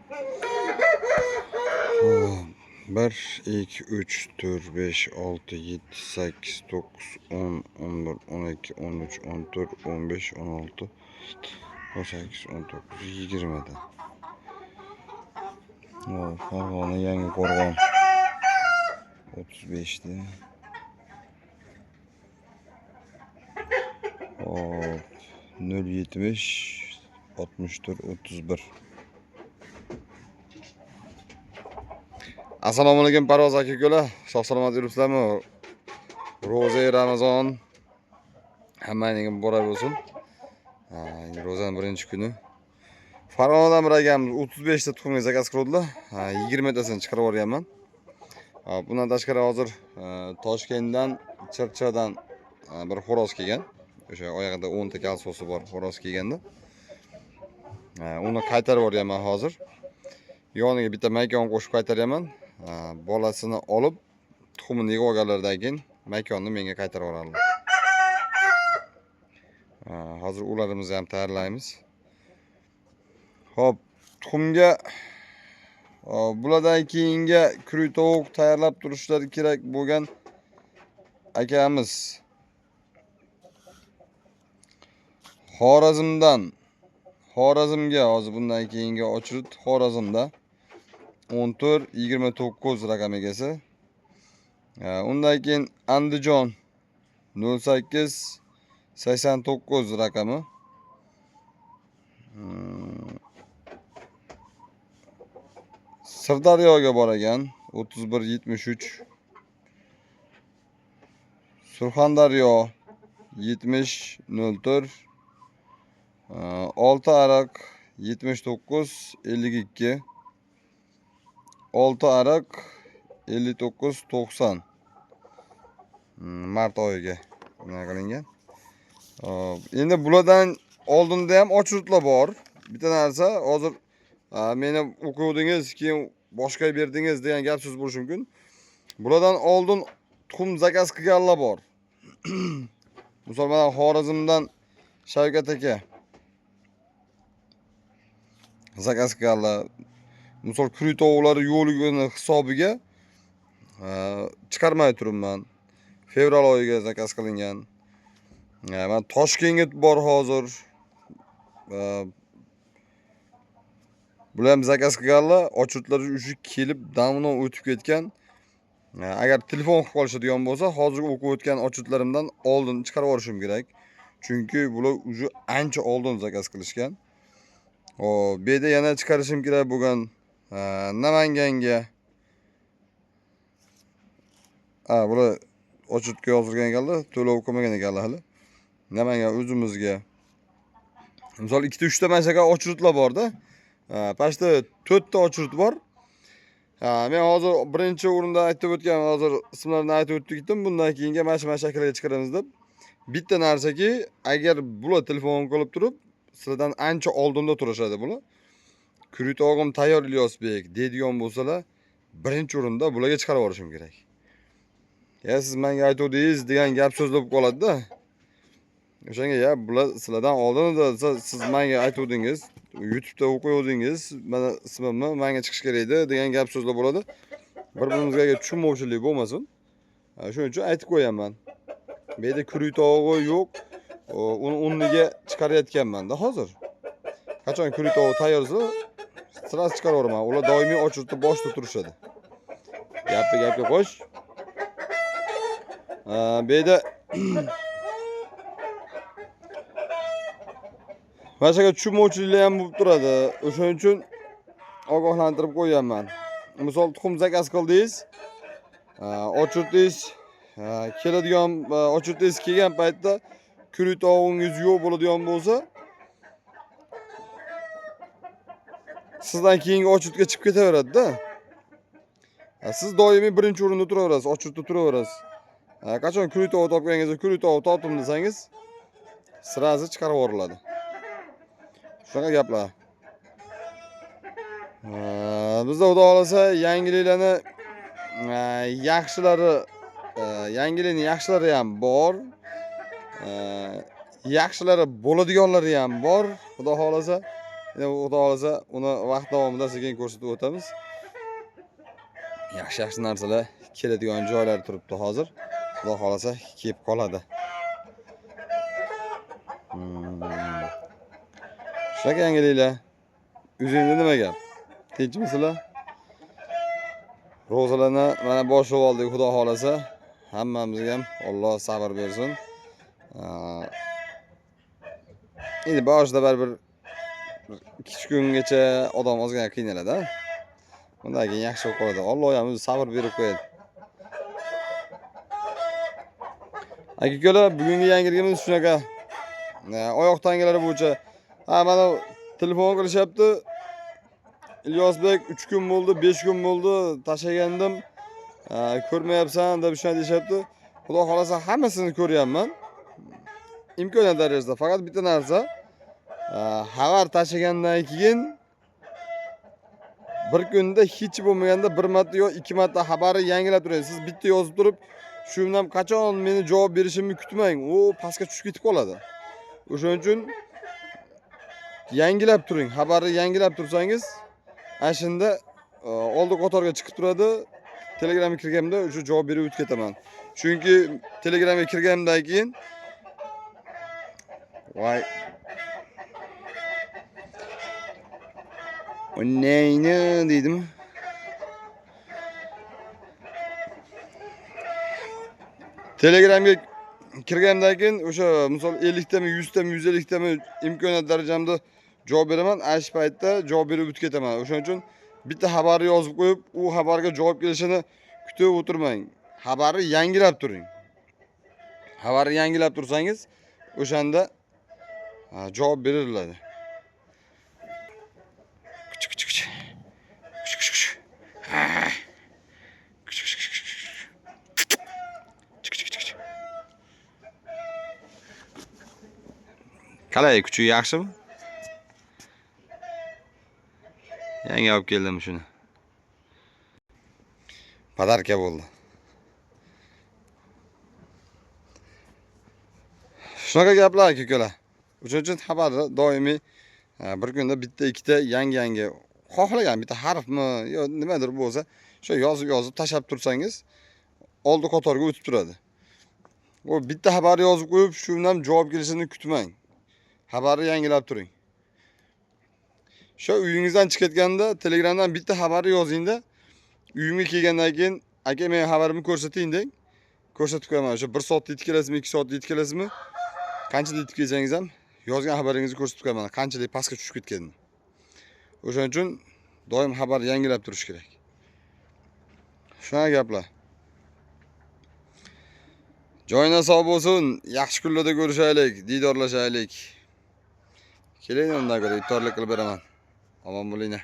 1 2 3 4 5 6 7 8 9 10 11 12 13 14 15 16 18 19 20 ta. Hop, Farg'ona Yangi Qo'rg'on 35 ta. Hop, 070 64 31. Assalomu alaykum Parvoz aka ukalar. Sog' salomat yuribsizlarmi? Ro'za Ramazon hammaning muborak bo'lsin. Endi ro'zaning birinchi kuni. Farg'onadan bir akamiz 35 ta tuxumga zakaz qildilar. 20 tasini chiqarib yuborganman. Bundan tashqari hozir Toshkentdan, Chirchiqdan bir xo'roz kelgan. O'sha oyog'ida 10 ta kalsosi bor xo'roz kelganda. Uni qaytarib yuborganman hozir. Yoniga bitta maykon qo'shib qaytaryapman. Bolasini olib, tuxumini yig'ib olganlaridan keyin maykonni menga qaytarib yuboradilar. Hozir ularimizni ham tayyorlaymiz. Xo'p, tuxumga bulardan keyingi kuruy tovuq tayyorlab turishlari kerak bo'lgan akamiz Xorazmdan, Xorazmga hozir bundan keyingi ochrit Xorazmda 14 29 raqam egasi. Undan keyin Andijon 08 89 raqami. Sirdaryoga bor ekan 31 73. Surxondaryo 70 04. Oltiariq 79 52. Oltiariq 59 90. Mart oyiga nima qilingan. Hop, endi bulardan oldinda ham ochritlar bor. Bitta narsa hozir meni o'quvdingiz, keyin boshqa berdingiz degan gap so'z bo'lishi mumkin. Bulardan oldin tuxum zakaz qilganlar bor. Misol mana Xorazmdan Shavkat aka zakaz qilganlar. Misol kuruy tovuqlari yo'ligini hisobiga chiqarmay turibman. Fevral oyiga zakaz qilingan. Mana Toshkentga bor hozir. Bular ham zakaz qilganlar, ochritlar уже kelib давно o'tib ketgan. Agar telefon qilib qolishadigan bo'lsa, hozirgi o'qib o'tgan ochritlarimdan oldin chiqarib yuborishim kerak. Chunki bular уже ancha oldin zakaz qilishgan. Hop, bu yerda yana chiqarishim kerak bo'lgan Namanganga. Bular ochritga yozilgan ekanlar, to'lov qilmagan ekanlar hali. Namangan o'zimizga. Misol 2 ta 3 ta mana shunaqa ochritlar bor-da. Pastda 4 ta ochrit bor. Men hozir birinchi o'rinda aytib o'tgan, hozir ismlarini aytib o'tib ketdim. Bundan keyingi mana shu shaklga chiqaramiz deb. Bitta narsaki, agar bular telefon qilib turib, sizlardan ancha oldinda turishadi bular. Kuruy tovug'im tayyor Ilyosbek deydigan bo'lsalar, birinchi o'rinda bularga chiqarib yuborishim kerak. Ya siz menga aytuvdingiz degan gap so'zlar bo'lib qoladi-da. O'shanga ya bular sizlardan oldin edi desa, siz menga aytuvdingiz, YouTube'da o'qiyordingiz, mana ismimni menga chiqish kerak edi degan gap so'zlar bo'ladi. Bir-birimizga agar tushunmovchilik bo'lmasin. Shuning uchun aytib qo'yaman. Bu yerda kuruy tovug'i yo'q. Uni o'rniga chiqarayotganman-da hozir. Qachon kuruy tovug'i tayyor bo'lsa, sirasi chiqaraveraman. Ular doimiy ochritda boshida turishadi. Gapni gapga qo'sh. Bu yerda mana shunaqa tushunmovchiliklar ham bo'lib turadi. O'shaning uchun ogohlantirib qo'yganman. Misol tuxum zakaz qildingiz, ochirtingiz, keladigan ochirtingiz kelgan paytda kuruy tovug'ingiz yo'q bo'ladigan bo'lsa, sizdan keyingi ochirtga chiqib ketaveradi-da. Siz doimiy birinchi o'rinda turaverasiz, ochirtda turaverasiz. Qachon kuruy tovuq topganingizda kuruy tovuq topdim desangiz, sirasi chiqarib yuboriladi. Shunaqa gaplar. Bizda xudo xohlasa yangiliklarni yaxshilari, yangilikning yaxshilari ham bor. Yaxshilari bo'ladiganlari ham bor, xudo xohlasa. Endi Xudo xohlasa uni vaqt davomida sekin ko'rsatib o'tamiz. Yaxshi-yaxshi narsalar keladigan joylar turibdi hozir. Xudo xohlasa kelib qoladi. Shunaqa yangiliklar. O'zingizda nima gap? Tinchmisizlar? Ro'zalarni mana boshlab oldik, Xudo xohlasa. Hammamizga ham Alloh sabr bersin. Endi boshida baribir 2-3 kungacha odam ozgina qiynaladi. Undan keyin yaxshi bo'lib qoladi. Alloh ham o'zi sabr berib qo'yadi. Aka ukalar, bugungi yangiligimiz shunaqa. Oyoq tangalari bo'yicha ha mana telefon qilishyapti. Ilyosbek 3 kun bo'ldi, 5 kun bo'ldi, tashlagandim. Ko'rmayapsan deb shunday deyishyapti. Xudo xohlasa hammasini ko'ryapman. Imkoniyat darajasida faqat bitta narsa, xabar tashlagandan keyin bir kunda hech bo'lmaganda bir marta yo 2 marta xabarni yangilab turing. Siz bitta yozib turib, shundan qachon meni javob berishimni kutmang. U pastga tushib ketib qoladi. O'shaning uchun yangilab turing. Xabarni yangilab tursangiz, ana shunda oldi qatorga chiqib turadi. Telegramga kirganimda o'sha javob berib o'tib ketaman. Chunki Telegramga kirganimdan keyin voy neyni dedim. Telegramga kirganimdan keyin o'sha misol 50 tami, 100 tami, 150 tami imkoniyat darajamda javob beraman. Ana shu paytda javob berib o'tib ketaman. O'shaning uchun bitta xabarni yozib qo'yib, u xabarga javob kelishini kutib o'tirmang. Xabarni yangilab turing. Xabarni yangilab tursangiz, o'shanda javob beriladi. Kuch kuch kuch. Kuch kuch kuch. Kuch kuch kuch. Kuch kuch kuch. Qalay, kuchi yaxshimi? Yangi olib keldim shuni. Podarka bo'ldi. Shunaqa gaplar aka-ukalar. O'shaning uchun xabarni doimiy bir kunda bitta ikkita yangi xohlagan bitta harfmi yo nimadir bo'lsa, shu yozib tashlab tursangiz, oldi qatorga o'tib turadi. U bitta xabarni yozib qo'yib, shundan javob kelishini kutmang. Xabarni yangilab turing. Shu uyingizdan chiqayotganda Telegramdan bitta xabarni yozingda, uyimga kelgandan keyin aka men xabarimni ko'rsating deng. Ko'rsatib qo'yaman. O'sha 1 soatda yetib kelasizmi, 2 soatda yetib kelasizmi? Qanchada yetib kelsangiz ham yozgan xabaringizni ko'rsatib qo'yaman, qanchalik pastga tushib ketganini. O'shaning uchun doim xabar yangilab turish kerak. Shunaqa gaplar. Joyinglar sog' bo'lsin, yaxshi kunlarda ko'rishaylik, diydorlashaylik. Keling undan ko'ra iftorlik qilib beraman. Omon bo'linglar.